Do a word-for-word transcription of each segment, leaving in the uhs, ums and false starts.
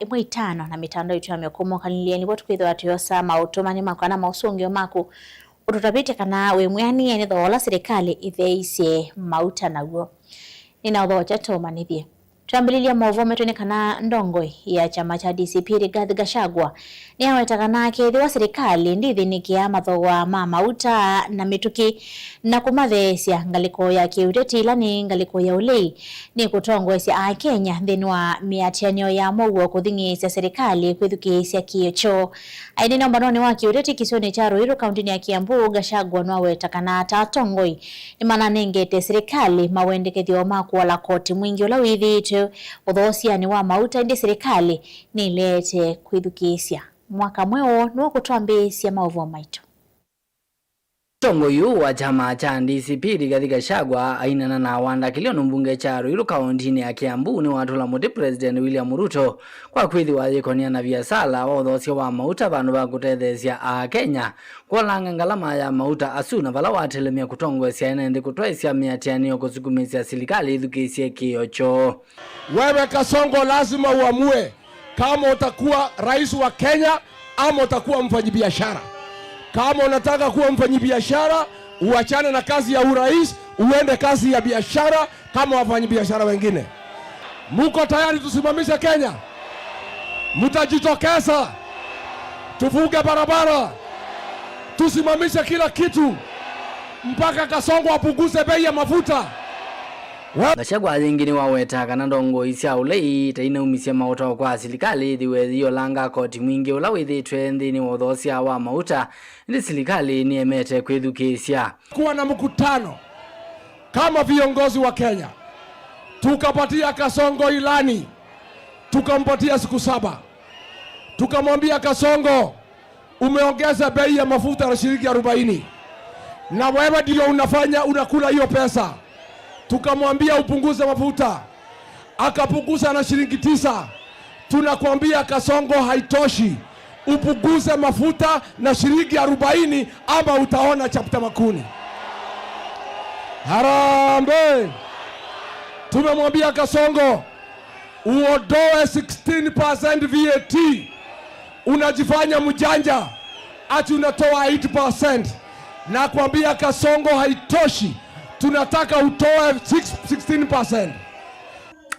ĩmwe itano na mĩtandao itũ ya mĩkũmo. Kalĩlĩeni vo tũkwĩthĩwa tũyosa maũtũmani maku kana maũsũngĩo maku ũtũtavĩtye kana wĩ mwĩanĩe nĩ thooa ũla silikalĩ ĩtheeisye mauta naw'o. Nĩnaũthokya tũmanyĩthye. Twambĩlĩlya maũvoo maitũ nĩ kana ndongoi ya kyama kya D C P Rigathi Gachagua nĩaweta kana kethĩwa silikalĩ ndĩthĩnĩkĩaa mathooa ma mauta na mĩtũkĩ na kũmatheesya ngalĩko ya kĩũteti ĩla nĩ ngalĩko ya ũlei, nĩkũtongoesya Akenya nthĩnĩ wa mĩatĩanĩo ya mũuo kũthing'ĩĩsya silikalĩ kwĩthukĩĩsya kĩĩo kyoo. Aineena ũmbanonĩ wa kĩũteti kĩsionĩ kya Ruiru, kauntinĩ ya Kiambu, Gachagua nĩwaweta kana ta atongoi nĩmananengete silikalĩ mawendekethyo ma kũola koti mwingĩ ũla wĩthĩĩtwe ũthoosyanĩ wa mauta, ĩndĩ silikalĩ nĩleete kwĩthukĩĩsya. Mwaka mweũ nĩw'o kũtwambĩĩsya maũvoo maitũ. Mũtongoi ũũ wa kyama kya D C P Rigathi Gachagua ainena na wandakĩlyo nũmbunge kya Ruiru kauntinĩ ya Kiambu nĩwatũla mũtĩ President William Ruto kwa kwĩthĩwa ayĩkonĩa na viasala wa ũthoosya wa mauta vandũ va kũtetheesya Akenya kũolanga ngalama ya mauta asu, na vala watelemya kũtongoesya ene nthĩ kũtwaĩsya mĩatĩanĩo kũsukumĩsya silikalĩ ĩthukĩĩsye kĩĩo kyoo. Wewe Kasongo, lazima uamue kama utakuwa rais wa Kenya ama utakuwa mfanyibiashara. Kama unataka kuwa mfanyibiashara, uachane na kazi ya urais, uende kazi ya biashara kama wafanyibiashara wengine. Muko tayari tusimamishe Kenya? Mtajitokeza tufunge barabara, tusimamishe kila kitu mpaka Kasongo apunguze bei ya mafuta? Gachagua yĩngĩ nĩwaweta kana ndongoi sya ũlei ta inaumisye maũtao kwa silikalĩ ĩthĩwe yĩolanga koti mwingĩ ũla wĩthĩĩtwe nthĩnĩ wa ũthoosya wa mauta, ĩndĩ silikalĩ nĩemete kwĩthukĩĩsya. Kuwa na mkutano kama viongozi wa Kenya, tukapatia Kasongo ilani, tukampatia siku saba, tukamwambia, Kasongo, umeongeza bei ya mafuta na shilingi arobaini. Na wewe ndio unafanya, unakula hiyo pesa. Tukamwambia upunguze mafuta. Akapunguza na shilingi tisa. Tunakwambia Kasongo, haitoshi. Upunguze mafuta na shilingi arobaini ama utaona chapter Makuni. Harambee! Tumemwambia Kasongo, uondoe sixteen percent V A T. Unajifanya mjanja, ati unatoa eight percent. Nakwambia Kasongo, haitoshi. Tunataka utoe six, sixteen percent.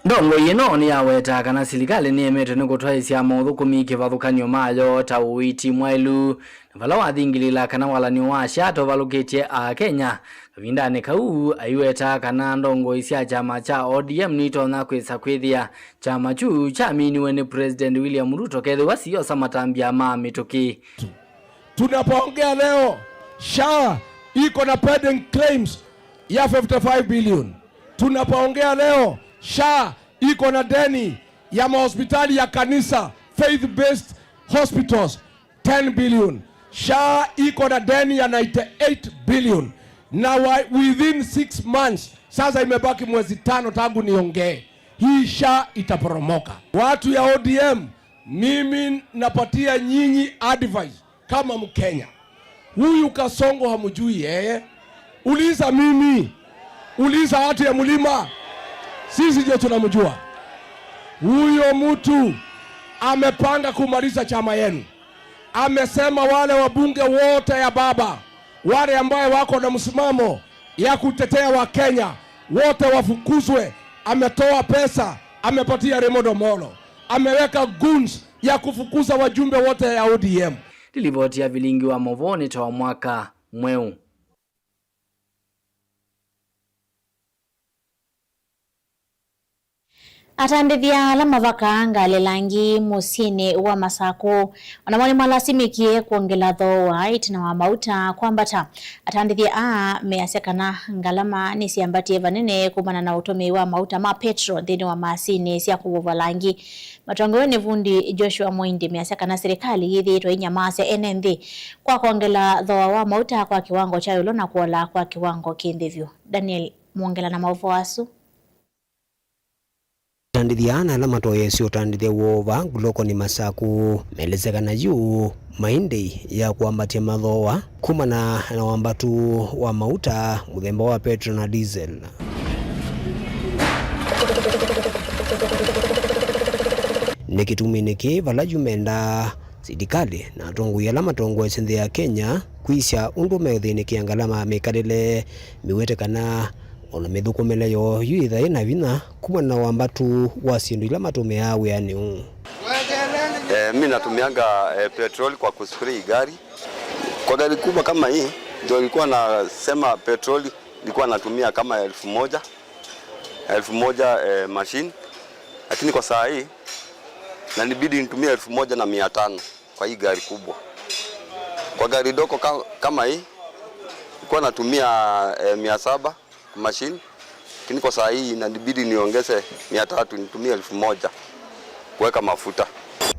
Ndongoi ĩno nĩyaweta kana silikalĩ nĩemetwe nĩ kũtwaĩsya maũthũkũmi kĩvathũkany'o mayo ta ũiiti mwaĩlu, na vala wathingĩlĩĩla kana walany'o wa SHA tovalũkĩtye Akenya. Kavindanĩ kau, aiweta kana ndongoi sya kyama kya O D M nitonya kwĩsa kwĩthĩa kyama kyu kyaminiwe nĩ President William Ruto kethĩwa siyosa matambya ma mĩtũkĩ. Tunapoongea leo, SHA iko na pending claims ya fifty-five billion. Tunapoongea leo, SHA iko na deni ya mahospitali ya kanisa, faith-based hospitals, ten billion. SHA iko na deni ya ninety-eight billion. Na wa-, within six months, sasa imebaki mwezi tano tangu niongee, hii SHA itaporomoka. Watu ya O D M, mimi napatia nyinyi advice kama Mkenya. Huyu Kasongo hamjui yeye. Uliza mimi. Uliza watu ya mlima. Sisi ndio tunamjua. Huyo mtu amepanga kumaliza chama yenu. Amesema wale wabunge wote ya baba, wale ambaye wako na msimamo ya kutetea Wakenya, wote wafukuzwe. Ametoa pesa, amepatia Raymond Omolo. Ameweka goons ya kufukuza wajumbe wote ya O D M. Nĩ livoti ya vilingi wa maũvoo nĩ ta wa mwaka mweũ. Atandĩthya ala mavakaa ngalĩ langi mũsyĩnĩ wa Masakũ, o namo nĩmalasimĩkie kwongela thooa ĩtina wa mauta kwambata. Atandĩthya aa measya kana ngalama nĩsyambatie vanene kumana na ũtũmĩi wa mauta ma petro nthĩnĩ wa masinĩ sya kũvũva langi. Matongoew'e nĩ vundi Joshua Mũindi measya kana silikalĩ yĩthĩĩtwe ĩnyamasya ene nthĩ kwa kwongela thooa wa mauta kwa kĩwango kya ĩũlũ na kũola kwa kĩwango kĩ nthĩ vyũ. Daniel Mwongela na maũvoo asu. Atandĩthya ana ala matoyeesye ũtandĩthya woo vaa Ngulokoni Masakũ meelesya kana yu maĩndĩ ya kwambatya mathooa kumana na wambatu wa mauta mũthemba wa petro na diesel. Nĩ kĩtuminĩ kĩĩ vala yu mendaa silikalĩ na atongoi ala matongoesye nthĩ ya Kenya kwĩsya ũndũ meũthĩnĩkĩa ngalama ya mĩkalĩle, mĩwete kana ona mĩthũkũmĩle yoo yu yĩthaĩ na vinya kumana na wambatu wa syĩndũ ila matũmĩaa wĩanĩ ũũ. Eh, mi natumianga, eh, petroli kwa kuspray gari. Kwa gari kubwa kama hii, ndio ilikuwa nasema petroli ilikuwa natumia kama elfu moja, elfu moja, eh, machine. Lakini kwa saa hii, nanibidi nitumie elfu moja na mia tano kwa hii gari kubwa. Kwa gari dogo ka-, kama hii, nilikuwa natumia, eh, mia saba machine, lakini kwa saa hii inanibidi niongeze mia tatu, nitumie elfu moja kuweka mafuta.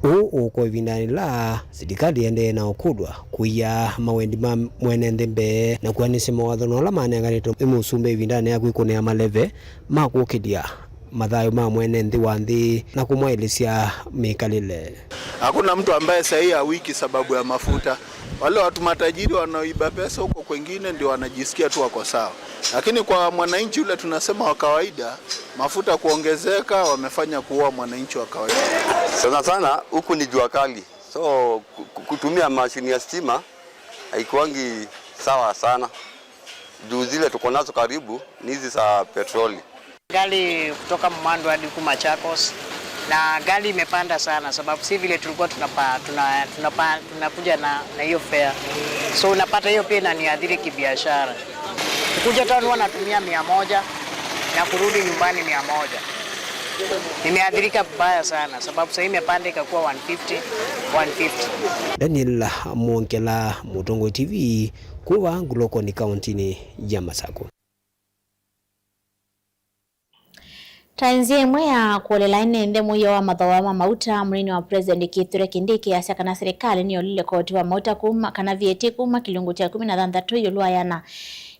Ũũ ũkwa ĩvindanĩ la silikalĩ ĩendee na ũkũlwa kũia mawendi ma mwene nthĩ mbee na kũanĩsya mawatho na ala manenganĩtwe nĩ mũsumbĩ ĩvindanĩ ya kwĩkũnĩa maleve ma kũkĩlya mathayũ ma mwene nthĩ wa nthĩ na kũmwaĩlĩsya mĩkalĩle. Hakuna mtu ambaye sahi hawiki sababu ya mafuta. Wale watu matajiri wanaoiba pesa huko kwengine ndio wanajisikia tu wako sawa, lakini kwa mwananchi yule tunasema wa kawaida, mafuta kuongezeka wamefanya kuua mwananchi wa kawaida. Sana sana huku ni jua kali, so ku-, ku-, kutumia mashini ya stima haikuangi sawa sana juu zile tuko nazo karibu ni hizi za petroli. Gari kutoka Mwandu hadi huku Machakos, na gari imepanda sana, sababu si vile tulikuwa tunapa, tuna, tunapa, tunakuja na, na hiyo fare. So unapata hiyo pia inaniathiri kibiashara. Kukuja town huwa natumia mia moja na kurudi nyumbani mia moja. Nimeathirika vibaya sana, sababu sasa imepanda ikakuwa one fifty, one fifty. Daniel Mwongela, Mũtongoi T V, kuva Ngulokoni, kauntinĩ ya Masakũ. Ta nzĩa ĩmwe ya kũolela ene nthĩ mũio wa mathooa ma mauta, mũnini wa President Kithure Kindiki asya kana serikali nĩyolile koti wa mauta kuma, kana V A T kuma kĩlungu kya ĩkũmi na thanthatũ ĩũlũ wa ĩana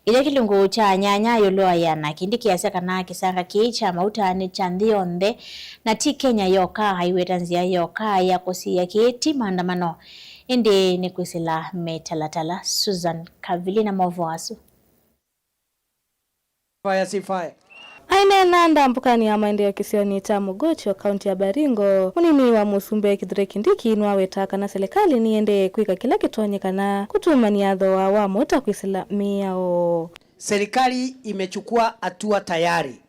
nginya kĩlungu kya nyanya ĩũlũ wa ĩana. Kindiki asya kana kĩsanga kĩĩ kya mauta nĩ kya nthĩ yonthe na ti Kenya yoka. Aiweta nzĩa yoka ya kũsiĩĩa kĩĩ ti maandamano, ĩndĩ nĩ kwĩsĩla mĩtalatala. Susan Kavili na maũvoo asu. Fire, si fire. Aineena ndambũkanĩ ya maendeeo kĩsionĩ kya Mogotio, kaunti ya Baringo, mũnini wa mũsumbĩ Kithure Kindiki nĩwawetaa kana silikalĩ nĩyendee kwĩka kĩla kĩtonyekana kũtumany'a thooa wa mauta kwĩsĩla mĩao. Serikali imechukua hatua tayari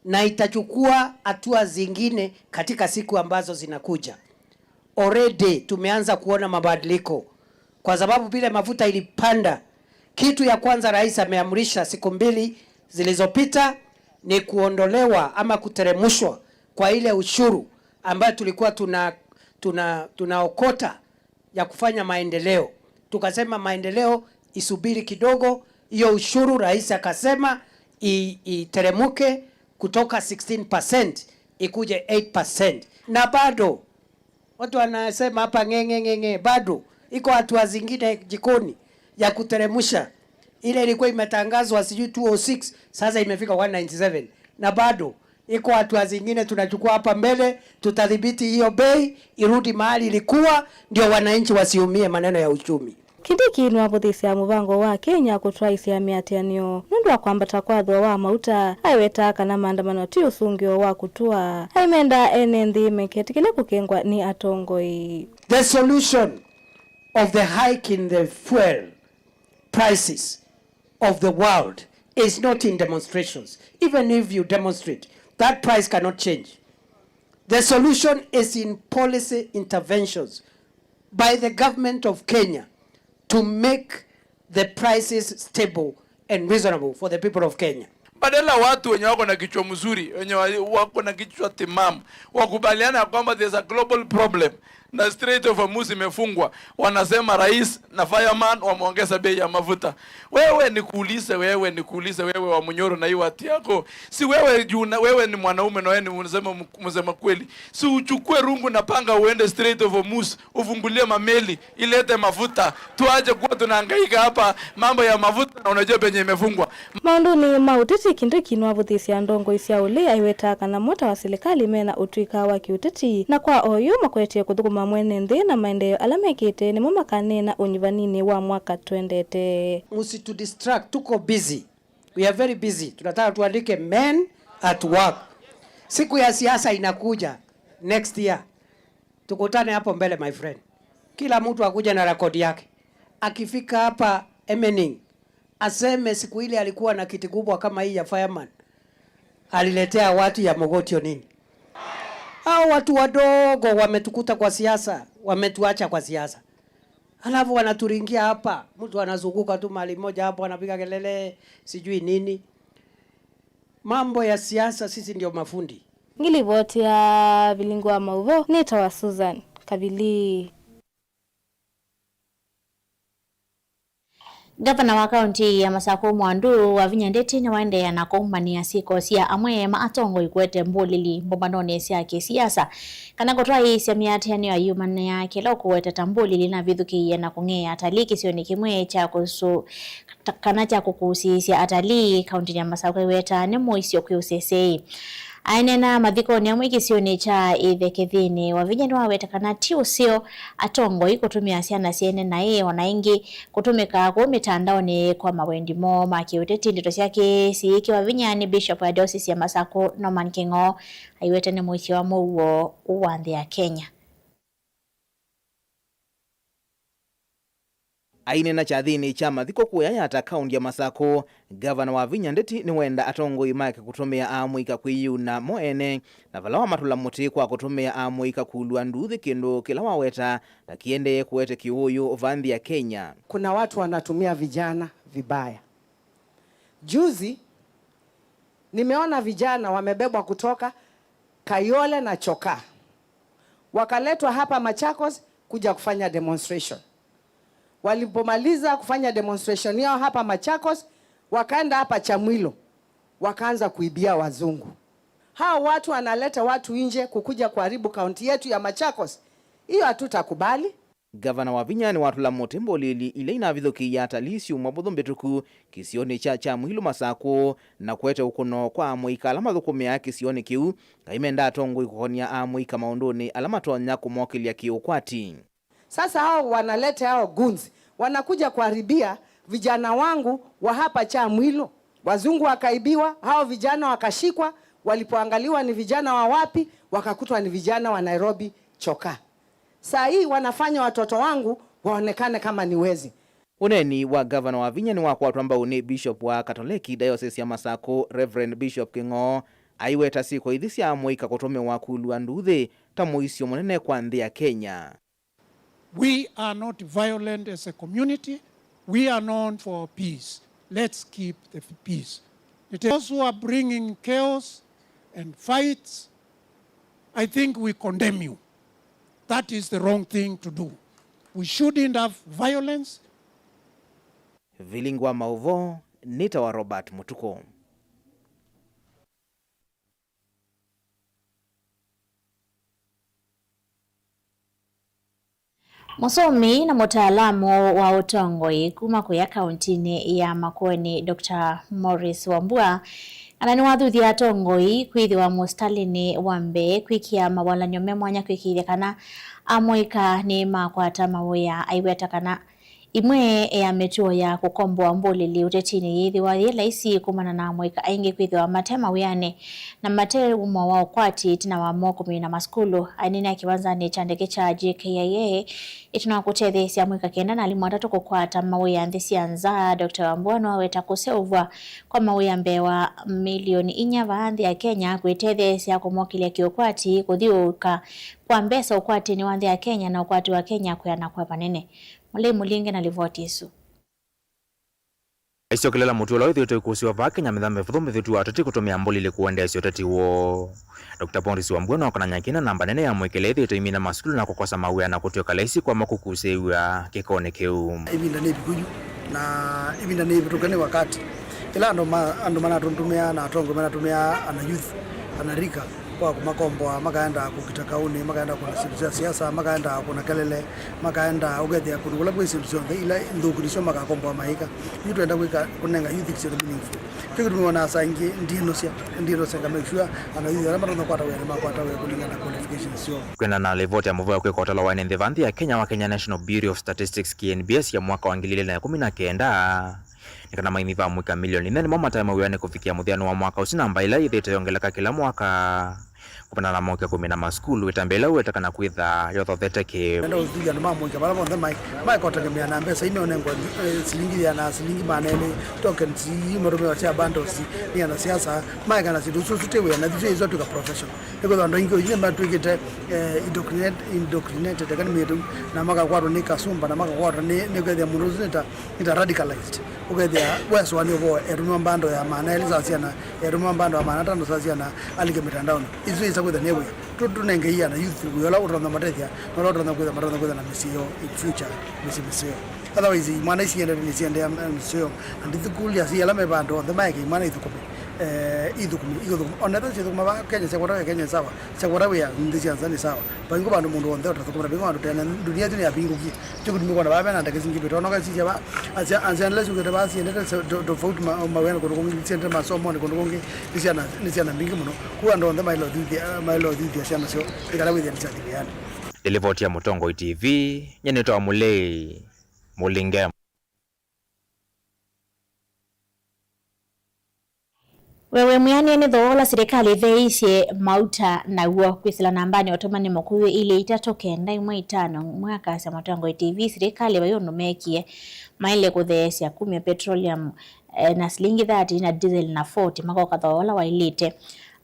na itachukua hatua zingine katika siku ambazo zinakuja. Already tumeanza kuona mabadiliko kwa sababu vile mafuta ilipanda, kitu ya kwanza rais ameamrisha siku mbili zilizopita ni kuondolewa ama kuteremshwa kwa ile ushuru ambayo tulikuwa tuna, tuna, tunaokota ya kufanya maendeleo. Tukasema maendeleo isubiri kidogo, hiyo ushuru rais akasema i-, iteremuke kutoka sixteen percent ikuje eight percent. Na bado watu wanasema hapa ng'eng'e, ng'eng'e, bado iko hatua zingine jikoni ya kuteremsha. Ile ilikuwa imetangazwa sijui two oh six, sasa imefika one ninety seven. Na bado iko hatua zingine tunachukua hapa mbele, tutadhibiti hiyo bei irudi mahali ilikuwa, ndio wananchi wasiumie maneno ya uchumi. Kindiki nĩwavũthĩsya mũvango wa Kenya kũtwaĩsya mĩatĩanĩo nũndũ wa kwambata kwa thooa wa mauta, aiwetaa kana maandamano ti ũsũngĩo wa kũtũa. Aimenda ene nthĩ maiketĩkĩle kũkengwa nĩ atongoi. The solution of the hike in the fuel prices of the world is not in demonstrations. Even if you demonstrate, that price cannot change. The solution is in policy interventions by the government of Kenya to make the prices stable and reasonable for the people of Kenya. Badala watu wenye wako na kichwa mzuri, wenye wa-, wako na kichwa timamu, wakubaliana ya kwamba there's a global problem na Strait of Hormuz imefungwa, wanasema rais na fireman wameongeza bei ya mafuta. Wewe nikuulize, wewe nikuulize, wewe wa Munyoro na hii watu yako, si wewe juu na, wewe ni mwanaume na wewe ni msema, msema kweli, si uchukue rungu na panga uende Strait of Hormuz, ufungulie mameli, ilete mafuta. Tuache kuwa tunahangaika hapa mambo ya mafuta na unajua penye imefungwa. Maũndũnĩ ma ũteti, Kindiki nĩwavũthĩsye ndongoi sya ũlĩ, aiwetaa kana mota wa silikalĩ mena ũtw'ĩka wa kĩũteti, na kwa oyu makwetye kũthũkũma mwene nthĩ na maendeeo ala mekĩte nĩmo makaneena ũnyuvaninĩ wa mwaka twendete. Msitudistract, tuko busy. We are very busy. Tunataka tuandike men at work. Siku ya siasa inakuja next year. Tukutane hapo mbele, my friend. Kila mtu akuje na rekodi yake. Akifika hapa Emening, aseme siku ile alikuwa na kiti kubwa kama hii ya fireman, aliletea watu ya Mogotio nini? Hao watu wadogo wametukuta kwa siasa, wametuacha kwa siasa. Halafu wanaturingia hapa, mtu anazunguka tu mahali moja hapo, anapiga kelele, sijui nini. Mambo ya siasa, sisi ndio mafundi. Ngilivoti ya Vilingi wa Mauvoo, nĩtawa Susan Kavili. Ngavana wa kaunti ya Masakũ Mwandu Wavinya Ndeti nĩwaendeea na kũmbanĩa syĩko sya amwe ma atongoi kũete mbũlĩli mbũmbanonĩ sya kĩsiasa, kana kũtwaĩĩsya mĩatĩanĩo aiumanĩa kĩla ũkũweta ta mbũlĩli navithũkĩie na kũng'ea atalii kĩsionĩ kĩmwe kya kũsũ-, kana kya kũkusĩĩsya atalii kauntinĩ ya Masakũ aiweta nĩ mũisyo kwĩ ũseseĩ. Aineena mathikonĩ amwe kĩsionĩ kya Ĩthekethĩnĩ, Wavinya nĩwaweta kana ti ũseo atongoi kũtũmĩa syana syene naĩ, o na ĩngĩ kũtũmĩka kũu mĩtandaonĩ kwa mawendi moo ma kĩũteti. Ndeto syake siiĩkĩwa vinya nĩ Bishop wa Diocese ya Masakũ, Norman Kĩng'oo, aiweta nĩ mũisyo wa mũuo wa nthĩ ya Kenya. Aineena kyathĩnĩ kya mathiko kũya Yatta, kaunti ya Masakũ, Ngavana Wavinya Ndeti nĩwenda atongoi make kũtũmĩa amũika kwĩyĩuna mo ene, na vala wamatũla mũtĩ kwa kũtũmĩa amũika kũlua nduuthĩ, kĩndũ kĩla waweta ta kĩendee kũete kĩũũyũ va nthĩ ya Kenya. Kuna watu wanatumia vijana vibaya. Juzi nimeona vijana wamebebwa kutoka Kayole na Chokaa, wakaletwa hapa Machakos kuja kufanya demonstration. Walipomaliza kufanya demonstration yao hapa Machakos, wakaenda hapa Chamwilo, wakaanza kuibia wazungu. Hao watu wanaleta watu nje kukuja kuharibu kaunti yetu ya Machakos. Hiyo hatutakubali. Ngavana Wavinya nĩwatũla mũtĩ mbũlĩli ila inavithũkĩie atalii syumwa mbũthũ mbĩtũku kĩsionĩ kya Kyamwilu Masakũ, na kũete ũkũno kwa amũika ala mathũkũmĩaa kĩsionĩ kĩu, ngai menda atongoi kũkonia amũika maũndũnĩ ala matonya kũmokĩlya kĩũkwati. Sasa hao wanaleta hao goons, wanakuja kuharibia vijana wangu wa hapa Kyamwilu. Wazungu wakaibiwa, hao vijana wakashikwa, walipoangaliwa ni vijana wa wapi, wakakutwa ni vijana wa Nairobi Chokaa. Saa hii wanafanya watoto wangu waonekane kama ni wezi. Ũneeni wa ngavana Wavinya nĩwakwatwa mbau nĩ Bishop wa Katoleki Diocese ya Masakũ, Reverend Bishop Kĩng'oo, aiweta syĩko ithi sya amũika kũtũmĩwa kũlua nduuthĩ ta mũisyo mũnene kwa nthĩ ya Kenya. We are not violent as a community. We are known for peace. Let's keep the peace. It is those who are bringing chaos and fights, I think we condemn you. That is the wrong thing to do. We shouldn't have violence. Vilingi wa maũvoo, nĩtawa Robert Mũtukũ. Mũsomi na mũtaalamu wa ũtongoi kuma kũya kauntinĩ ya Makueni, Doctor Morris Wambua, ana nĩwathuthya atongoi kwĩthĩwa mũsitalĩnĩ wa mbee kwĩkĩa mawalany'o me mwanya kwĩkĩĩthya kana amũika nĩmakwata mawĩa. Aiweta kana Imwe ya mĩtuo ya kũkomboa mbũlĩli ũtetinĩ yĩthĩwa yĩ laisi kumana na amũika aingĩ kwĩthĩwa mate mawĩanĩ na mate ũmo wa ũkwati ĩtina wa moo kũmina masukulu. Aineena kĩwanzanĩ kya ndeke kya J K I A ĩtina wa kũtetheesya amũika kenda na alimũ atatũ kũkwata mawĩa nthĩ sya nza, Doctor Wambua nĩwaweta kũseũvw'a kwa mawĩa mbee wa milioni inya vaa nthĩ ya Kenya kwĩtetheesya kũmokĩlya kĩũkwati, kũthiũũka kwa mbesa ũkwatinĩ wa nthĩ ya Kenya na ũkwati wa Kenya kwĩana kwa vanene. Mũlei Mũlinge na livoti ĩsu. Aisyokelela mũtuo ũla wĩthĩĩtwe ũkũsĩwa vaa Kenya mĩthya mĩvũthũ mĩvĩtu wa ateti kũtũmĩa mbũlĩli kũendeesya ũteti woo. Doctor Morris Wambua nĩwakonany'a kĩna namba nene ya amũika ĩla ĩthĩĩtwe ĩimina masukulu na kũkosa mawĩa na kũtw'ĩka laisi kwamo kũkusĩĩw'a kĩkonĩ kĩu. Ĩvinda nĩ ĩviku yu, na ĩvinda nĩ ĩvĩtũke nĩ wakati. Ĩla andũ ma-, andũ manatũtũmĩaa na atongoi manatũmĩaa ana youth, ana rika, kwa kũmakomboa, makaenda kũkita kaũnĩ, makaenda kũna syĩndũ sya siasa, makaenda kũna kelele, makaenda ũkethĩa kũndũ kũla kwĩ syĩndũ syonthe ila nthũku nĩsyo makakomboa maĩka. Yu twenda kwĩka, kũnenga youth kĩndũ meaningful. Kĩu kĩtumi wonaa saa ingĩ ndiĩnũsya, ndiĩnũsya nga make sure ana youth ala matonya kwata wĩa nĩmakwata wĩa kũlingana na qualifications syoo. Kwĩana na livoti ya mũvea kwĩka ũtalo wa ene nthĩ va nthĩ ya Kenya wa Kenya National Bureau of Statistics, K N B S, ya mwaka wa ngili ilĩ na ĩkũmi na kenda, nĩ kana maĩmi va amũika milioni inya nĩmo matae mawĩanĩ kũvikĩa mũthyanũ wa mwaka ũsu, namba ĩla yĩthĩĩtwe yongeleka kĩla mwaka. Kumana na mokya kũmina masukulu, ĩtambya ĩla ũweta kana kwĩtha yothothete kĩ. Enda ũthithya andũ ma mũika vala vonthe mai, maikũtegemea na mbesa ino nengwa, eh, silingi ya na silingi maana elĩ, tokens ii matũmĩwa sya bundles, nĩ ana siasa, maekana syĩndũ isu, isu ti wĩa, na isu isu twĩka professional. Nĩkwĩthwa andũ aingĩ ũyu nĩmatw'ĩkĩte, eh, indoctrinate-, indoctrinated, kana mĩtũ, na makakwatwa nĩ kasumba, na makakwatwa nĩ, nĩ kwĩthĩa mũndũ ũsu nĩ ta, nĩ ta radicalized. Ũkethĩa wesũanĩa ũvoo etũmĩwa mbando ya maana elĩ saa syana, etũmĩwa mbando ya maana atano saa syana alike mĩtandaonĩ. Isu isa kwĩthĩa nĩ wĩa. Tũ-, tũnenge iana youth wĩa ũla ũtonya matethya, na ũla ũtonya kwĩthĩa, matonya kwĩthĩa na mĩsyĩ yoo in future, mĩsyĩ mĩseo. Otherwise, imwana isi iendete nĩsiendea mĩseo, and ithukuli asyai ala me vandũ onthe maeke imwana ithũkũme, eh, ithũkũme, ithũkũme. Ona ethĩwa syĩthũkũma va Kenya, syakwata wĩa Kenya nĩ sawa, syakwata wĩa nthĩ sya nza nĩ sawa. Vaingĩ vandũ mũndũ onthe ũtathũkũmĩra, vaingĩ vandũ tena, ndunia ĩtu nĩyavingũkie. Kyo kĩtumi kwona vaa vena ndeke singĩ vĩtonoka sisya va, asya, asya nĩla syũkĩte vaa siendete se-, to-, tofauti ma-, mawĩanĩ kũndũ kũngĩ, siendete masomoni kũndũ kũngĩ, nĩ syana, nĩ syana mbingĩ mũno. Kũu andũ onthe maĩle ũthithia, maĩle ũthithia syana syoo, nĩ kana wĩthĩa nĩsyathiĩ wĩanĩ. Nĩ livoti ya Mũtongoi T V, nyie nĩtawa Mũlei Mũlinge. We wĩ mwĩanĩe nĩ thooa ũla silikalĩ ĩtheeisye mauta naw'o? Kwĩsĩla nambanĩ ya ũtũmani mũkuvĩ ilĩ itatũ kenda ĩmwe itano, ĩmwe akasya Mũtongoi T V, silikalĩ vai ũndũ meekie, maĩle kũtheesya kumya petroleum, eh, na silingi thirty na diesel na forty, makoka thooa ũla waĩlĩte.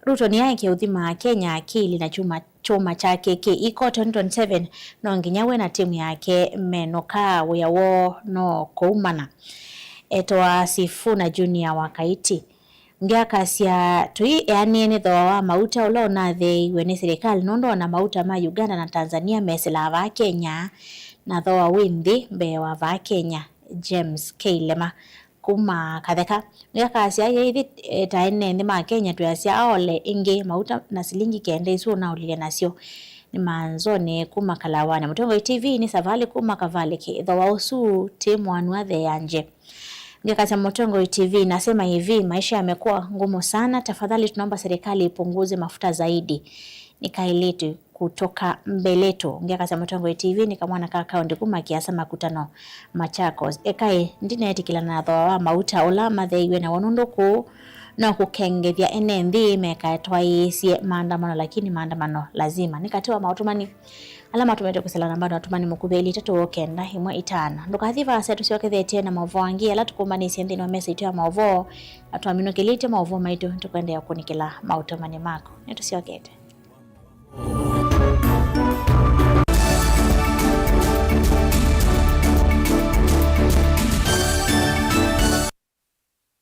Ruto nĩaekie ũthima Akenya akili na kyuma kyũma kyake kĩ iko twenty twenty-seven, no nginya we na timu yake menũka, wĩa woo no kũumana. Etawa Sifuna Junior wa Kaiti. Ũngĩ akasya, tũi eanĩe nĩ thooa wa mauta ũla ũnatheeiw'e nĩ silikalĩ, nũndũ ona mauta ma Uganda na Tanzania mesĩlaa vaa Kenya, na thooa wĩ nthĩ mbee wa vaa Kenya. James Keilema kuma Katheka. Ũngĩ akasya, yĩithi, eh, ta ene nthĩ ma Kenya twĩasya aole ĩngĩ mauta na silingi kenda isu ũnaũlilye nasyo. Nĩ Manzoni kuma Kalawanĩ. Mũtongoi T V nĩ Savali kuma Kavaliki. Thooa ũsu ti mwanu atheeangye. Ũngĩ akasya, Mũtongoi T V nasema hivi, maisha yamekuwa ngumu sana, tafadhali tunaomba serikali ipunguze mafuta zaidi. Nĩ kailĩtu kutoka Mbeletu. Ũngĩ akasya, Mũtongoi T V nĩ kamwana ka kaũndĩ kuma Kĩasa Makutano, Machakos. Ekaĩ, ndineetĩkĩlana na thooa wa mauta ũla matheeiw'e naw'o nũndũ kũu no kũkengethya ene nthĩ mekatwaĩĩsye maandamano, lakini maandamano lazima. Nĩ katĩ wa maũtũmani ala matũmĩtwe kwĩsĩla namba ya ũtũmani mũkuvĩ ilĩ itatũ kenda ĩmwe itano. Ndũkathi vaasa, tũsyokethetye na maũvoo angĩ ala tũkũmbanĩsye nthĩnĩ wa mesa itũ ya maũvoo, na twaminũkĩlĩtye maũvoo maitũ, tũkwendeea kũnĩkĩla maũtũmani maku. Nĩtũsyokete.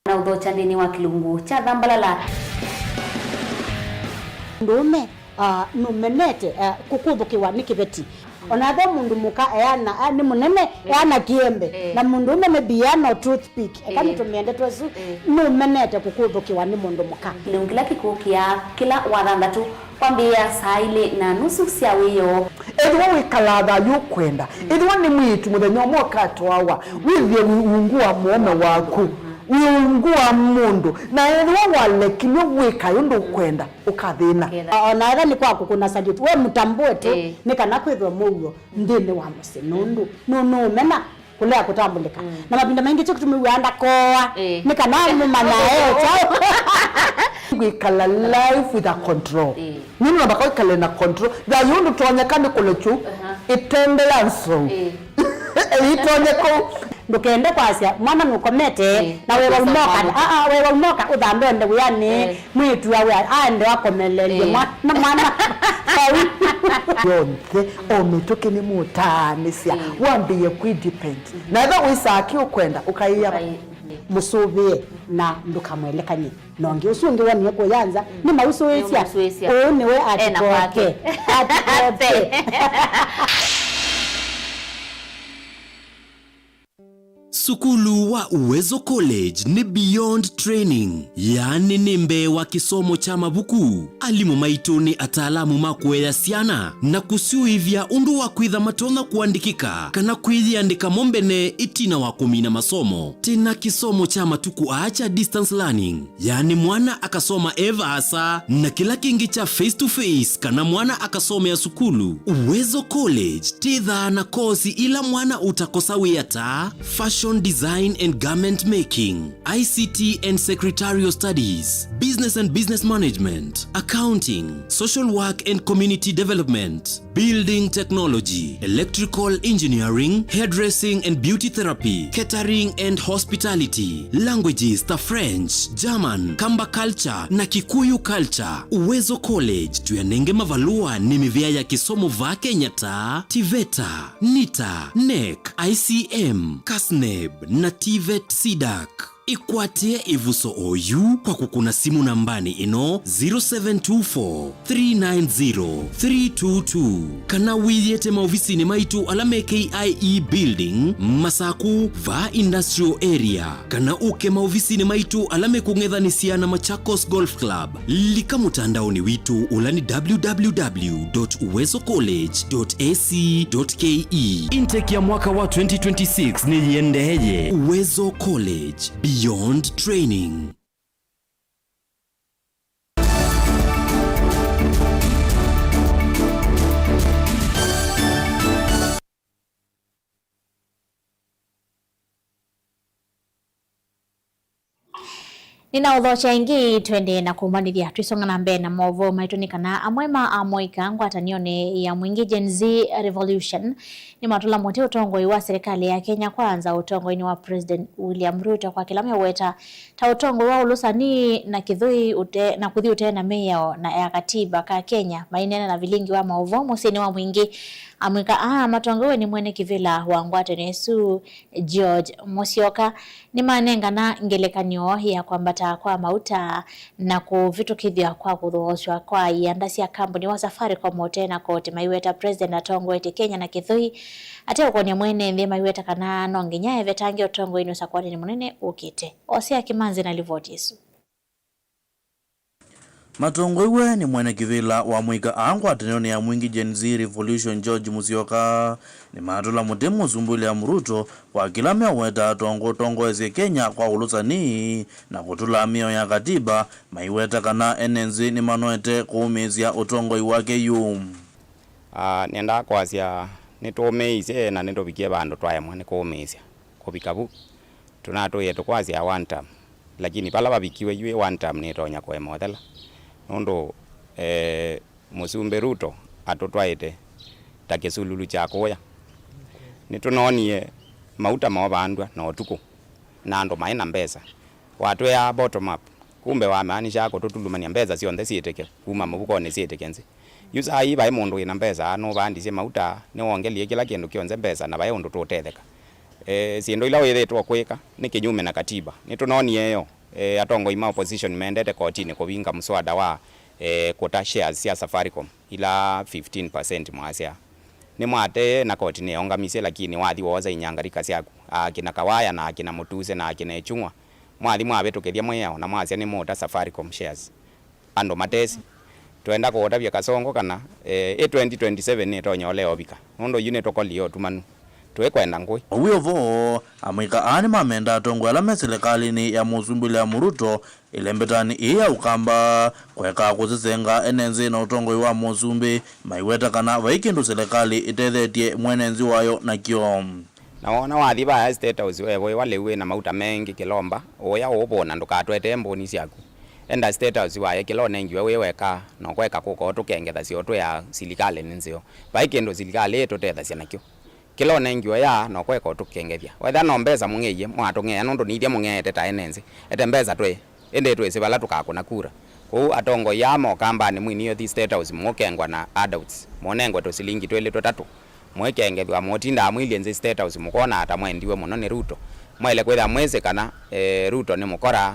Na ũthokya nthĩnĩ wa kĩlungu kya thambalala. Mũndũũme, ah, nũmenete, ah, kũkũthũkĩwa nĩ kĩveti. Ona ethĩwa mũndũ mũka eana, ah, nĩ mũnene, eh, eana kĩembe. Eh. Na mũndũũme maybe eana o toothpick. Eka, eh, nĩtũmĩe ndeto ĩsu, eh, nũmenete kũkũthũkĩwa nĩ mũndũ mũka. Kĩlungu kĩla kĩkũkĩa kĩla wathanthatũ kwambĩĩa saa ilĩ na nusu sya wĩoo. Ethĩwa wĩkalaa thayũ ũkwenda, mm, ethĩwa nĩ mwĩĩtu mũthenya ũmwe ũkatwawa, mm, wĩthĩe wĩ ungu wa mũũme waku, mm, wĩ ungu wa mũndũ, na ethĩwa walekilw'e wĩkae ũndũ ũkwenda, ũkathĩna. Ũketha. O-, ona ethĩwa nĩ kwa kũkũna salute, we mũtambũe tu, ĩĩ, nĩ kana kwĩthwe mũuo nthĩnĩ wa mũsyĩ, nũndũ nũ-, nũũmena kũlea kũtambũlĩka. Mm. Na mavinda maingĩ kyo kĩtũmĩw'aa ndakoa, ĩĩ, nĩ kana mũmanyae kyaũ. Kwĩkala life with a control. Ĩĩ. Nĩ namba kwĩkala na control. Thayũ ndũtonyeka nĩ kũlekyu, aha, ĩtende ya nzou. Ĩĩ. Ĩtonye kũu. Ndũkende kwasya mwana nũkomete, ĩĩ, na wewa ũkosa ũmoka. Mwana. Aa, wewa ũmoka ũthambe ende wĩanĩ. Ĩĩ. Mwĩĩtu awe aende akomelelye, ĩĩ, mwana, mwana. Vau. Yonthe, o mĩtũkĩ nĩmũtaanĩsya, ĩĩ, wambĩĩe kwĩdepend. Mhm. Na ethĩwa wĩsaa kĩ ũkwenda, ũkaĩa. Ũkaĩ-, mhm, mũsũvĩe na ndũkamwelekany'e. Na ũngĩ ũsu ũngĩ wonie kũya nza, mm, nĩmausũĩsya. Nĩmausũĩsya. Ũũ nĩwe. Ena atikote kwake. Atikote. Sukulu wa Uwezo College nĩ beyond training, yaani nĩ mbee wa kĩsomo kya mavuku. Alimũ maitũ nĩ ataalamu ma kũea syana na kũsyũĩvya ũndũ wa kwĩtha matonya kũandĩkĩka kana kwĩyĩandĩka mo mbene ĩtina wa kũmina masomo. Twĩ na kĩsomo kya matukũ aa kya distance learning, yaani mwana akasoma e vaasa, na kĩla kĩngĩ kya face to face kana mwana akasomea sukulu. Uwezo College twĩthaa na kosi ila mwana ũtakosa wĩa ta fashion Design and Garment Making, I C T and Secretarial Studies, Business and Business Management, Accounting, Social Work and Community Development, Building Technology, Electrical Engineering, Hairdressing and Beauty Therapy, Catering and Hospitality, Languages ta French, German, Kamba Culture na Kikuyu Culture. Uwezo College tũyanenge mavalũa nĩ mĩvĩa ya kĩsomo vaa Kenya ta TVETA, NITA, NEC, I C M, CASNEB na TVET CDAC. Ĩkwatĩe ĩvuso oyu kwa kũkũna simũ nambanĩ ĩno, zero seven two four, three nine zero, three two two, kana wĩyĩte maovisinĩ maitũ ala me K I E Building, Masaku, vaa Industrial Area, kana ũke maovisinĩ maitũ ala mekũng'ethanĩsya na Machakos Golf Club. Lika mũtandaonĩ witũ ũla nĩ www.uwezocollege.ac.ke. Intake ya mwaka wa twenty twenty-six nĩyĩendeeye. Uwezo College, beyond training. Nĩnaũthokya ĩngĩ, twendee na kũmbanĩthya. Twĩsonga na mbee na maũvoo maitũ, nĩ kana amwe ma amũika ngwatanĩonĩ ya Mwingĩ Gen Z Revolution nĩmatũla mũtĩ ũtongoi wa serikali ya Kenya Kwanza ũtongoinĩ wa President William Ruto kwa kĩla meweta ta ũtongoi wa ũlũsani na kĩthũi ũte, na kũthi ũtee na mĩao na ya katiba ka Kenya. Maineena na vilingi wa maũvoo mũsyĩnĩ wa Mwingĩ, amũika aa matongoew'e nĩ mwene kĩvĩla wa ngwatanĩo ĩsu, George Musyoka, nĩmanengana ngelekany'o ya kwambata kwa mauta na kũvĩtũkĩthw'a kwa kũthoosw'a kwa ianda sya kambuni wa Safaricom ũtee na koti, maiweta President atongoetye Kenya na kĩthũi, ateũkonya mwene nthĩ, maiweta kana no nginya evetange ũtongoinĩ ũsakũanĩnĩ mũnene ũkĩte. Osea Kimanzi na livoti ĩsu. Matongoew'e nĩ mwene kĩvĩla wa mũika aa ngwatanĩonĩ ya Mwingĩ Gen Z Revolution, George Musyoka, nĩmatũla mũtĩ Mũsumbĩ William Ruto kwa kĩla meũweta tongũ ũtongoesye Kenya kwa ũlũsani na kũtũla mĩao ya katiba, maiweta kana ene nthĩ nĩmanoete kũũmĩĩsya ũtongoi wake yu. Ah, nĩendaa kwasya nĩtũũmĩĩisye na nĩtũvikie vandũ twaemwa nĩ kũũmĩĩsya. Kũvika vu, tũnatũĩe tũkwasya one term, lakini vala vavikiwe yu ĩ one term nĩtonya kũema ũthela, nũndũ, eh, Mũsumbĩ Ruto atũtwaĩte ta kĩsululu kya kũya. Nĩtũnoonie mauta movandw'a na ũtukũ, na andũ maĩ na mbesa. Watwĩaa bottom up, kumbe wamaanishaa kũtũtulumany'a mbesa syonthe syĩtĩke kuma mũvukonĩ syĩtĩke nthĩ. Yu saa ii vai mũndũ wĩ na mbesa, nũvandisye mauta, nĩwongelie kĩla kĩndũ kyonthe mbesa, na vai ũndũ tũũtetheka. E, syĩndũ ila wĩthĩĩtwe ũkwĩka nĩ kĩnyume na katiba. Nĩtũnoonie yo, e, atongoi ma opposition mendete kotinĩ kũvinga mũswada wa, e, kũta shares sya Safaricom ila fifteen percent mwasya. Nĩmwatee na koti nĩyaũngamisye, lakini wathi woosa inyangarika syaku, akina Kawaya na akina Mũtuse na akina Ĩchung'wa, mwathi mwavĩtũkĩthya mwĩao na mwasya nĩmũũta Safaricom shares. Andũ matesĩ. Twenda kũũtavya Kasongo kana, eh, ĩ twenty twenty-seven nĩtonya ũlea ũvika, nũndũ yu nĩtũkolie ũtumanu. Tũikwenda ngũĩ. Ũw'o vo, amũika aa nĩmamenda atongoi ala me silikalĩnĩ ya Mũsumbĩ William Ruto ĩlembetanĩ ĩĩ ya Ũkamba kũekaa kũsesenga ene nthĩ na ũtongoi wa Mũsumbĩ, maiweta kana vai kĩndũ silikalĩ ĩtethetye mwene nthĩ wayo nakyo. Na woona wathi vaya State House wevoewa lĩu wĩ na mauta mengĩ kĩlomba, ũya ũũvũna ndũkatwetee mbũni syaku. Enda State House waye kĩla ũnengiwe wĩ weka, na ũkweka kũka ũtũkengethasya ũtwĩaa silikalĩ nĩ nzeo. Vai kĩndũ silikalĩ ĩtũtethasya nakyo. Kĩla ũnengiwe yaa, na ũkweka ũtũkengethya. Wethĩa no mbesa mũng'eie, mwatũng'ea nũndũ nĩ ithyĩ mũng'eete ta ene nthĩ. Ete mbesa twĩ. Ĩndĩ twĩsĩ vala tũkakũna kura. Kwoou atongoi aa ma Ũkambanĩ mwinĩe ũthi State House mũũkengwa na handouts, mũũnengwe tũsilingi twĩlĩ tũtatũ, mũikengethw'a, mũũtindaa mwilye nzĩ State House mũkonaa ta mwendiwe mũno nĩ Ruto. Mwaĩle kwĩthĩa mwĩsĩ kana, eh, Ruto nĩ mũkora,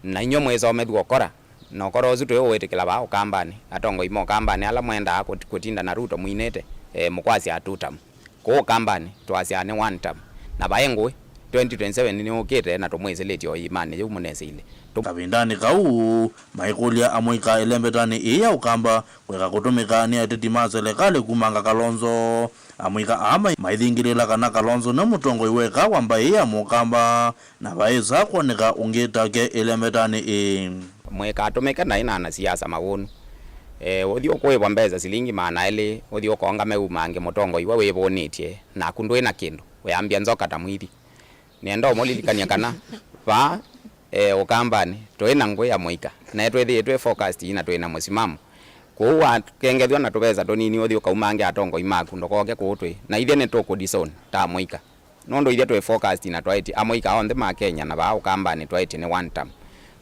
na inyw'ĩ mwĩsomethw'a ũkora, na ũkora ũsu tũiũwĩtĩkĩla vaa Ũkambanĩ. Atongoi ma Ũkambanĩ ala mwendaa kũt-, kũtinda na Ruto mwinĩte, eh, mũkwasya two term. Kũũ Ũkambanĩ, twasyaa nĩ one term. Na vaĩ ngũĩ, twenty twenty-seven nĩyũkĩte na tũmwĩsĩlĩtye o iĩmanĩ yĩu mũneseile. Tũ- Kavindanĩ kau, maikũlya amũika ĩlembetanĩ ĩĩ ya Ũkamba kwĩka kũtũmĩka nĩ ateti ma selekalĩ kumanga Kalonzo. Amũika aa mai-, maithingĩlĩĩla kana Kalonzo nĩ mũtongoi weka wa mbaĩ ya Mũkamba, na vaĩsa kwoneka ũngĩ take ĩlembetanĩ ĩĩ. Mũikatũmĩke naĩ na anasiasa mawũnu. E, ũthi ũkũĩvwa mbesa silingi maana elĩ, ũthi ũkonga meumangĩ mũtongoi we wĩvũnĩtye, naku ndwĩ na kĩndũ, wĩambya nzoka ta mwithi. Nĩenda ũmũlilikany'a kana vaa, e, Ũkambanĩ, tũĩ na ngũĩ ya mũika, na twĩthĩĩtwe focused na twĩ na mũsimamo. Kwoou wakengethw'a na tũvesa tũnini ũthi ũkaumange atongoi maku, ndũkoke kũũ twĩ. Na ithyĩ nĩtũkũdisown ta amũika. Nũndũ ithyĩ twĩ focused na twaĩtye amũika onthe ma Kenya na vaa Ũkambanĩ twaĩtye nĩ one term.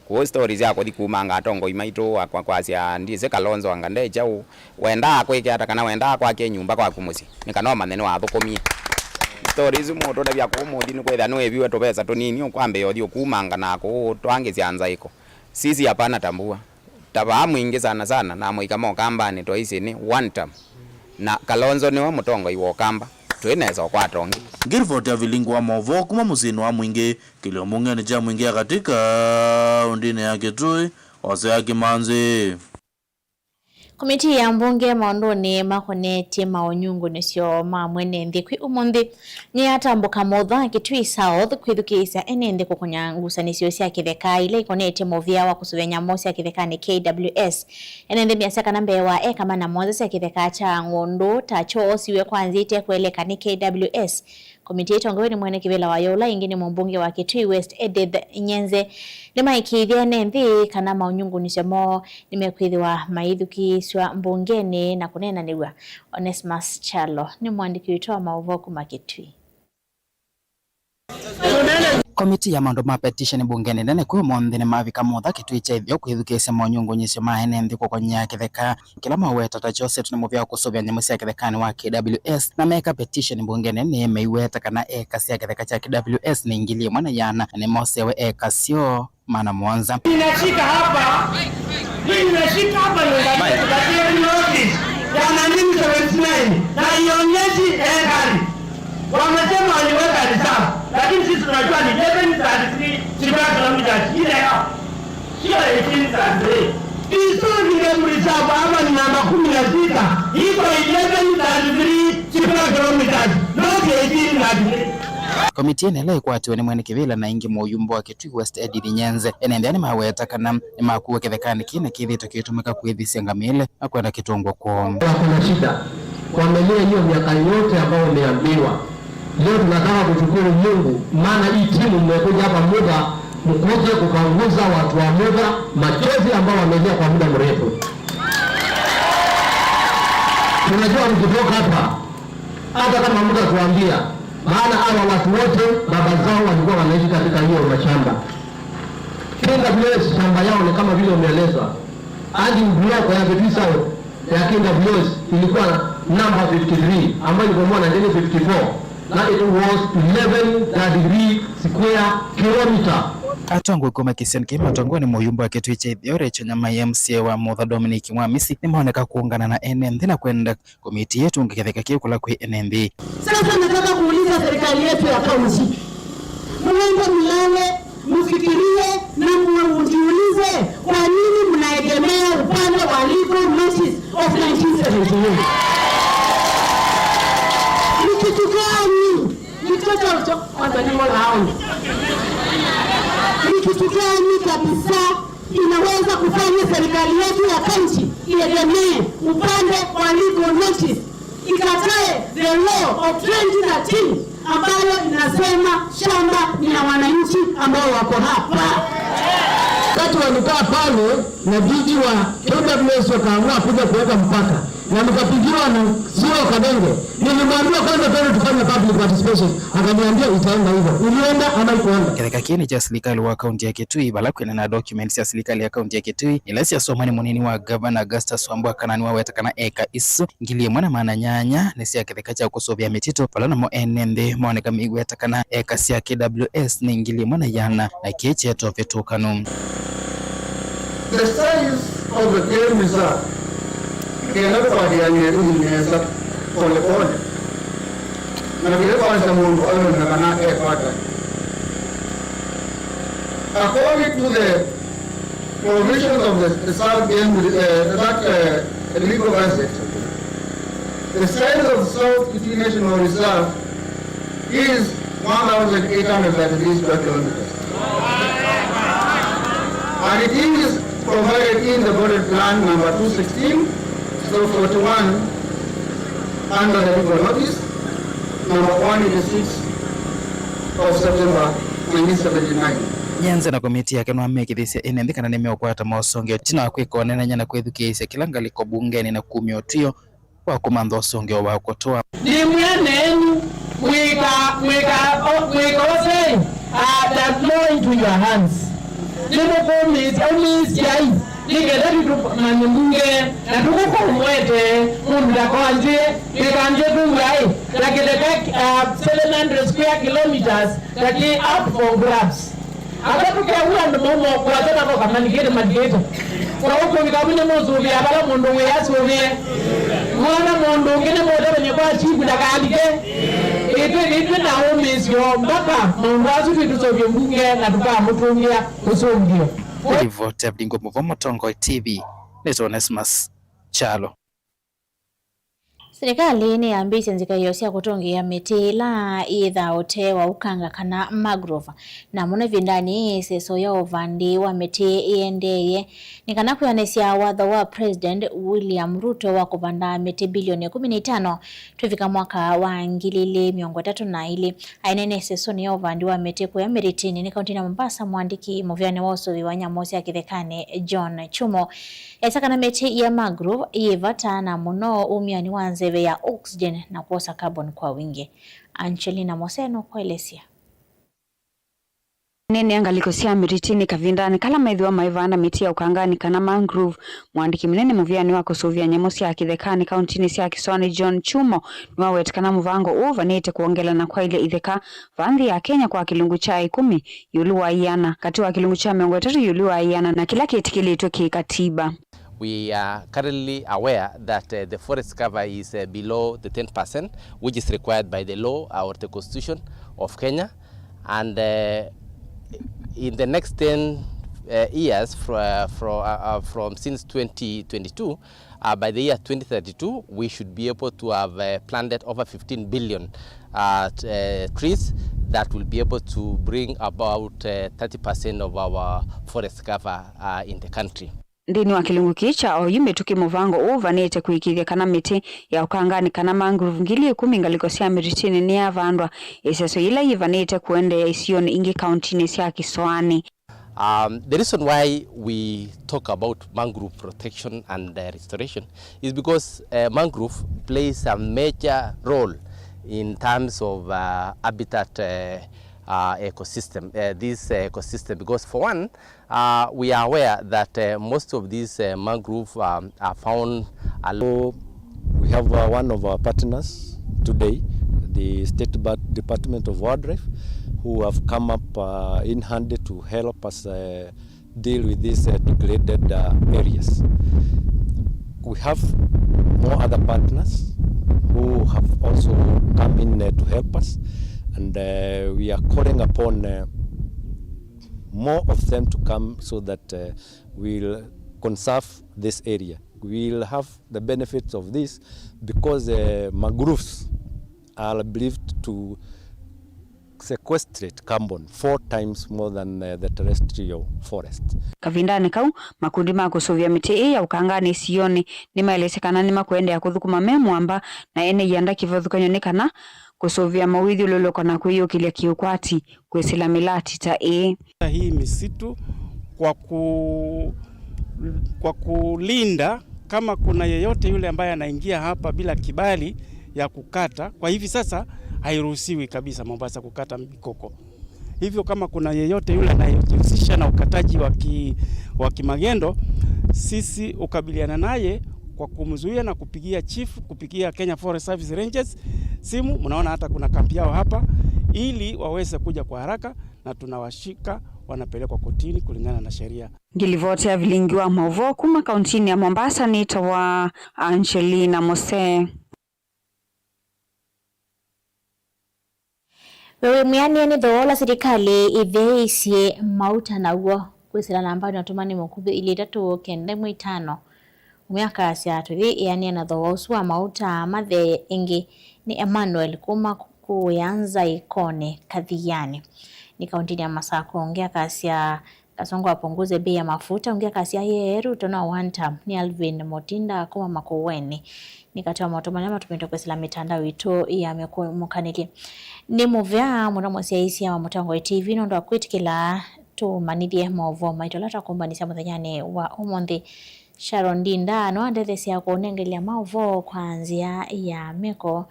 Kwoou stories sya kũthi kumanga atongoi maitũ, akwa kwasya ndisĩ Kalonzo anga nde kyaũ, wendaa kwĩke ata kana wendaa kwake nyũmba kwaku mũsyĩ, nĩ kana ũmanye nĩwathũkũmie. Stories isu mũtũtavya kũũ mũthi nĩkwĩthĩa nĩwĩviwe tũvesa tũnini ũkwambĩĩa ũthi ũkumanga na kũũ twangĩsya nzaĩko. Sisi hapana tambua. Ta vaa mwingĩ sana sana na amũika ma Ũkambanĩ twaisye nĩ one term. Na Kalonzo nĩwe mũtongoi wa Ũkamba. Twĩ nesa ũkwata ũngĩ. Ngĩ ripoti ya Vilingi wa maũvoo kuma mũsyĩnĩ wa Mwingĩ, kĩlio mbungenĩ kya Mwingĩ ya katĩ kaũndĩnĩ ya Kitui, Hosea Kimanzi. Komitii ya mbunge maũndũnĩ makonetye maũnyungunyĩsyo ma mwene nthĩ kwĩ ũmũnthĩ nĩyatambũka Motha, Kitui South, kwĩthukĩĩsya ene nthĩ kũkũnya ngusanĩsyo sya kĩtheka ila ikonetye mũvĩa wa kũsũvĩa nyamũ sya kĩthekanĩ K W S. Ene nthĩ measya kana mbee wa eka mana mũonza sya kĩtheka kya ng'ũndũ ta kyoosiwe kwa nzĩa ite kũeleka nĩ K W S. Komitii ĩtongoew'e nĩ mwene kĩvĩla wayo ũla ĩngĩ nĩ mũmbunge wa Kitui West Edith Nyenze nĩmaĩkĩĩthya ene nthĩ kana maũnyungunyĩsyo moo nĩmekwĩthĩwa maithukĩĩsw'a mbungenĩ na kũneenanĩw'a. Onesmus Kyalo nĩ mũandĩki witũ wa maũvoo kuma Kitui. Komitii ya maũndũ ma petition mbungenĩ nene kwĩ ũmũnthĩ nĩmavika Motha, Kitui kya Ĩtheo, kwĩthukĩĩsya maũnyungunyĩsyo ma ene nthĩ kũkony'a kĩtheka kĩla maweta ta kyosetwe nĩ mũvĩa wa kũsũvĩa nyamũ sya kĩthekanĩ wa K W S, na meka petition mbungenĩ nĩ meiweta kana eka sya kĩtheka kya K W S nĩ ngili ĩmwe na ĩana, na nĩmosewe eka syoo maana mũonza. Inashika hapa, hii inashika hapa nyumbani kwetu, but you notice, ya nineteen seventy-nine, na ionyeshi ekari. Wamesema waliweka reserve, lakini sisi tunajua ni eleven thirty-three square kilometers ile yao. Sio eighteen thirty-three. Historic Game Reserve hapa ni namba kumi na sita, iko eleven thirty-three square kilometers, not eighteen thirty-three. Komitii ĩno ĩla ĩkwatiwe nĩ mwene kĩvĩla na ĩngĩ mũyumba wa Kitui West Edith Nyenze, ene nthĩ nĩmaweta kana nĩmakuwe kĩthekanĩ kĩĩ na kĩthĩĩtwe kĩitũmĩka kwĩthisya ngamĩle na kwenda kĩtũngwa kwoo. Wako na shida, wamelia hiyo miaka yote ambayo wameambiwa. Leo tunataka kushukuru Mungu, maana hii timu mmekuja hapa Motha, mkuje kupanguza watu wa Motha machozi ambao wamelia kwa muda mrefu. Tunajua mkitoka hapa, hata kama mtatuambia, maana hawa watu wote baba zao walikuwa wanaishi katika hiyo mashamba. K W S shamba yao ni kama vile umeelezwa. Hadi block ya Kitui South ya K W S ilikuwa number fifty-three, ambayo ilibomolewa nineteen fifty-four, na it was eleven thirty-three square kilometer. Atongoi kuma kĩsionĩ kĩĩ matongoew'e nĩ mũyumba wa Kitui kya Ĩtheo Rachel Nyamai, M C A wa Motha Dominic Mwamisi, nĩmaoneka kũũngana na ene nthĩ na kwenda komitii ĩtũnge kĩtheka kĩu kũla kwĩ ene nthĩ. Sasa nataka kuuliza serikali yetu ya kaunti, muende mlale, mfikirie na mujiulize, kwa nini mnaegemea upande wa legal notice of nineteen seventy-nine? Ni kitu gani? Ni kitu gani? Kwanza ni mola wangu. Ni kitu gani kabisa inaweza kufanya serikali yetu ya kaunti iegemee upande wa legal notice, ikatae the law of twenty thirteen ambayo inasema shamba ni ya wananchi ambao wako hapa? Wakati walikaa pale na D G wa K W S wakaamua kuja kuweka mpaka, na nikapigiwa na C E O Kadenge. Nilimwambia kwanza twende tufanye public participation. Akaniambia itaenda hivyo. Ilienda ama ikuenda? Kĩtheka kĩĩ nĩ kya silikali wa kaunti ya Kitui, vala kwĩna na documents sya silikali ya kaunti ya Kitui, ila syasomwa nĩ mũnini wa gavana Augustus Wambua, kana nĩwaweta kana eka isu ngili ĩmwe na maana nyanya nĩ sya kĩtheka kya kũsũvĩa mĩtitũ, vala namo ene nthĩ maoneka meiweta kana eka sya K W S nĩ ngili ĩmwe na ĩana, na kĩĩ kyeetwa ũvĩtũkanu. The size of the game reserve kenda tũkwatĩanĩe tũthi nesa pole pole, na kĩla kwasya mũndũ alonda kana e pattern. According to the provisions of the Reserve Game, uh, that, uh, legal budget, the size of South Kitui National Reserve is one thousand eight hundred thirty-three square kilometers. And it is provided in the budget plan number two sixteen, so forty-one under the legal notice, number one eighty-six, of September twenty seventy-nine. Nyanza na komiti yake nĩwamekĩthisye ene nthĩ kana nĩmeũkwata mosongeo ĩtina wa kwĩka ũneenany'a na kwĩthukĩĩsya kĩla ngalĩko mbungenĩ na kumya ũtw'ĩo wa kũmantha ũsũngĩo wa kũtũa. Nĩ mwĩanenu mwĩka, mwĩka, o, mwĩka ũsei, uh, that law into your hands. Nĩmũkũmĩĩsya, ũmĩĩsyai, nĩ kenda tũmanye mbunge, na tũkũkũmwete mũndũ ndakanzye, ndĩkanzye tũw'aĩ, na kĩtheka, uh, seven hundred square kilometers, that is up for grabs. Ata tũkew'a andũ mauma kwata na koka malikĩte malikĩte. Kwa ũkũvi kamwe nĩmũsũvĩa vala mũndũ wĩ asũvĩe. Mwana mũndũ ũngĩ nĩmũtavany'a kwa chifu ndakalike. Ĩtwĩ, ĩtwĩ na ũmĩsyo mbaka maũndũ asu twĩtũseũvye mbunge na tũkamũtũngĩa ũsũngĩo. Livoti ya Vilingi wa Mauvoo, Mũtongoi T V, nĩ Onesmus Kyalo. Silikalĩ nĩyambĩĩsye nzikaĩo sya kũtũngĩĩa mĩtĩ ĩla yĩthaa ũtee wa ũkanga kana mangrove, na mũno ĩvindanĩ yĩĩ ĩseso ya ũvandi wa mĩtĩ ĩendeeye, nĩ kana kwĩanĩsya watho wa President William Ruto wa kũvanda mĩtĩ bilioni ĩkũmi na itano twĩvika mwaka wa ngili ilĩ mĩongo ĩtatũ na ilĩ. Aineena ĩsesonĩ ya ũvandi wa mĩtĩ kũya Mĩrĩtĩnĩ nĩ kaũntĩnĩ ya Mombasa, mũandĩki mũvĩanĩ wa ũsũvĩ wa nyamũ sya kĩthekanĩ John Chumo esa kana mĩtĩ ya mangrove yĩ vata na mũno umyanĩ wa nzeve ya oxygen na kwosa carbon kwa wingĩ. Angelina Mose nũkũelesya. Aneenea ngalĩko sya Mĩrĩtĩnĩ kavindanĩ kala methĩwa maivanda mĩtĩ ya ũkanganĩ kana mangrove, mũandĩki mũnene mũvĩanĩ wa kũsũvĩa nyamũ sya kĩthekanĩ kaũntĩnĩ sya Kĩsoanĩ John Chumo nĩwaweta kana mũvango ũũ ũvanĩte kwongela na kwaĩlya itheka va nthĩ ya Kenya kwa kĩlungu kya ĩkũmi ĩũlũ wa ĩana katĩ wa kĩlungu kya mĩongo ĩtatũ ĩũlũ wa ĩana na kĩla kĩtĩkĩlĩtwe kĩ katiba. We are currently aware that, uh, the forest cover is, uh, below the ten percent, which is required by the law or the constitution of Kenya. And, uh, in the next ten, uh, years, fr-, uh, fro-, uh, uh, from since twenty twenty-two, uh, by the year twenty thirty-two, we should be able to have, uh, planted over fifteen billion, uh, t-, uh, trees that will be able to bring about, uh, thirty percent of our forest cover, uh, in the country. Nthĩnĩ wa kĩlungu kĩĩ kya oyu mĩtũkĩ, mũvango ũũ ũvanĩte kũĩkĩĩthya kana mĩtĩ ya ũkanganĩ kana mangrove ngili ĩkũmi ngalĩko sya Mĩrĩtĩnĩ nĩyavandwa ĩseso yĩla yĩvanĩte kũendeea isionĩ ingĩ kaũntĩnĩ sya Kĩsoanĩ. Um, the reason why we talk about mangrove protection and, uh, restoration is because, uh, mangrove plays a major role in terms of, uh, habitat, uh, uh, ecosystem, uh, this, uh, ecosystem, because for one, uh, we are aware that, uh, most of these, uh, mangrove, um, are found along. We have, uh, one of our partners today, the State Bat-, Department of Wildlife, who have come up, uh, in handy to help us, uh, deal with these, uh, degraded, uh, areas. We have more other partners who have also come in, uh, to help us, and, uh, we are calling upon, uh, more of them to come so that, uh, we'll conserve this area. We'll have the benefits of this because, uh, mangroves are believed to sequestrate carbon four times more than, uh, the terrestrial forest. Kavindanĩ kau, makundi ma kũsũvĩa mĩtĩ ĩĩ ya ũkanganĩ isionĩ nĩmaelesye kana nĩmakũendeea kũthũkũma me mũamba na ene ianda kĩvathũkany'o nĩ kana kũsũvĩa mawĩthyũlũlũko na kwĩyũkĩlya kĩũkwati kwĩsĩla mĩlati ta ĩĩ. Hii misitu kwa ku-, kwa kulinda kama kuna yeyote yule ambaye anaingia hapa bila kibali ya kukata. Kwa hivi sasa hairuhusiwi kabisa Mombasa kukata mikoko. Hivyo kama kuna yeyote yule anayejihusisha na ukataji wa ki-, wa kimagendo, sisi ukabiliana naye kwa kumzuia na kupigia chief, kupigia Kenya Forest Service Rangers simu. Mnaona hata kuna kambi yao hapa, ili waweze kuja kwa haraka, na tunawashika, wanapelekwa kotini kulingana na sheria. Ngilivoti ya Vilingi wa Mauvoo kuma kauntinĩ ya Mombasa nĩtawa Angelina Mose. We wĩ mwĩanĩe nĩ thooa ũla silikalĩ ĩtheeisye mauta naw'o? Kwĩsĩla nambanĩ ya ũtũmani mũkuvĩ ilĩ itatũ kenda ĩmwe itano, ũmwe akasya, tũyĩ ĩanĩe na thooa ũsu wa mauta mathee ĩngĩ. Nĩ Emmanuel kuma Kũũya Nza Ĩkonĩ Kathianĩ, nĩ kauntinĩ ya Masakũ. Ũngĩ akasya, Kasongo apunguze bei ya mafuta. Ũngĩ akasya, yee, Ruto no one term. Nĩ Alvin Mutinda kuma Makueni. Nĩ katĩ wa maũndũ marĩa matũmĩtwe kwĩsĩla mĩtandao itũ ya mĩkũmũkanĩlye. Nĩ mũvea mũno mũsyaĩĩsya wa Mũtongoi T V nũndũ wa kwĩtĩkĩla tũmanyĩthye maũvoo maitũ ala twakũmbanisya mũthenyanĩ wa ũmũnthĩ. Sharon Ndinda no andetheesye kũnengelya maũvoo kwa nzĩa ya meko,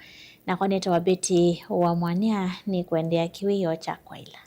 nakwa nĩtawa Betty wa Mwania, nĩkũendeea kĩwĩoo kya kwaĩla.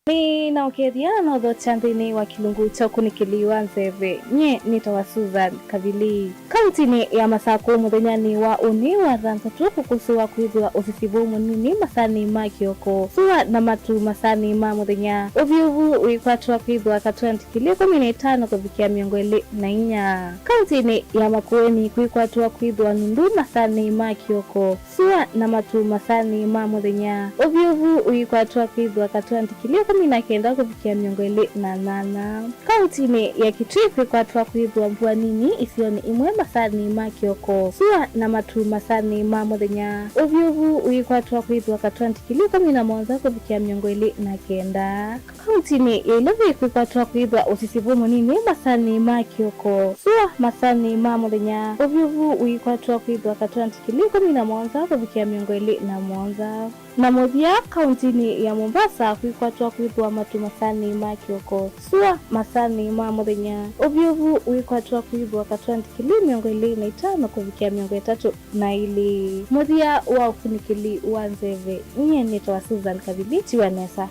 Nĩnaũkethya na ũthokya nthĩnĩ wa kĩlungu kya ũkunĩkĩli wa nzeve. Nyie nĩtawa Susan Kavili. Kauntinĩ ya Masakũ mũthenyanĩ wa ũnĩ wa thanthatũ kũkũsĩwa kwĩthĩwa ũsisivũ mũnini masanĩ ma kĩoko, sua na matu masanĩ ma mũthenya, ũvyũvu ũikwatwa kwĩthĩwa katĩ wa ndikilii ĩkũmi na itano kũvikĩa mĩongo ĩlĩ na inya. Kauntinĩ ya Makueni kwĩkwatwa kwĩthĩwa nundu masanĩ ma kĩoko, sua na matu masanĩ ma mũthenya, ũvyũvu ũikwatwa kwĩthĩwa katĩ wa ndikilii ĩkũmi na kenda kũvikĩa mĩongo ĩlĩ na nyanya. Kauntinĩ ya Kitui kwĩkwatwa kwĩthĩwa mbua nini isionĩ imwe masanĩ ma kĩoko, sua na matu masanĩ ma mũthenya, ũvyũvu ũikwatwa kwĩthĩwa katĩ wa ndikilii ĩkũmi na mũonza kũvikĩa mĩongo ĩlĩ na kenda. Kauntinĩ ya Ilovi kwĩkwatwa kwĩthwa ũsisivũ mũnini masanĩ ma kĩoko, sua masanĩ ma mũthenya, ũvyũvu ũikwatwa kwĩthwa katĩ wa ndikilii ĩkũmi na mũonza kũvikĩa mĩongo ĩlĩ na mũonza. Na mũthya, kauntinĩ ya Mombasa kwĩkwatwa kwĩthwa matu masanĩ ma kĩoko, sua masanĩ ma mũthenya, ũvyũvu ũikwatwa kwĩthwa katĩ wa ndikilii mĩongo ĩlĩ na itano kũvikĩa mĩongo ĩtatũ na ilĩ. Mũthya wa ũkunĩkĩli wa nzeve, nyie nĩtawa Susan Kavili, tiwa nesa.